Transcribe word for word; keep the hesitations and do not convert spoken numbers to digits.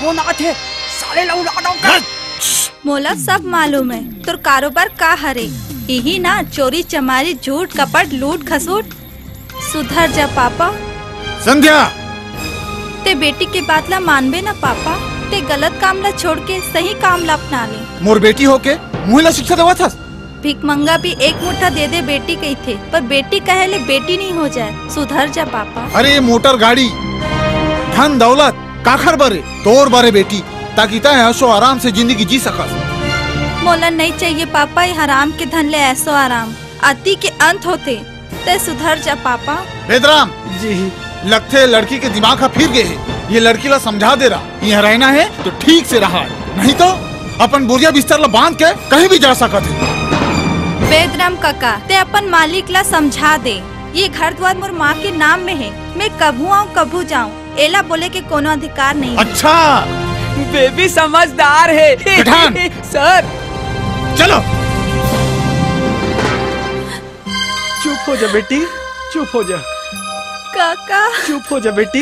Phone आथे, साले ला उड़ा दो। मोला सब मालूम है तोर कारोबार का हरे। इही ना, चोरी चमारी, झूठ कपट, लूट खसूट। सुधर जा पापा। संध्या! ते बेटी के बात ला मानबे ना पापा। ते गलत काम ला छोड़ के सही काम ला अपना ले। मोर बेटी होके मुही ला शिक्षा देवत हस? भिखमंगा भी एक मुट्ठा दे दे बेटी कहिथे, पर बेटी कहे ले बेटी नहीं हो जाए। सुधर जा पापा। अरे, ये मोटर गाड़ी, धन दौलत काखर बरे? तोर बरे बेटी, ताकि तैं ऐशो आराम से जिंदगी जी सकस। मोला नहीं चाहिए पापा, ये हराम के धन ले ऐशो आराम। अति के अंत होथे। ते सुधर जा पापा। बेदराम जी। लगथे लड़की के दिमाग ह फिर गे हे। ये लड़की ला समझा दे रहा, यहाँ रहना है तो ठीक से रहा, नहीं तो अपन बोरिया बिस्तर ला बांध के कहीं भी जा सकत है। बेदराम काका, ते अपन मालिक ला समझा दे, ये घर द्वार मोर माँ के नाम में है, मैं कभू आऊँ कभू जाऊँ, एला बोले के कोनो अधिकार नहीं। अच्छा। बेबी समझदार है। पठान। सर। चलो। चुप हो जा बेटी, चुप हो जा। काका। चुप हो जा बेटी।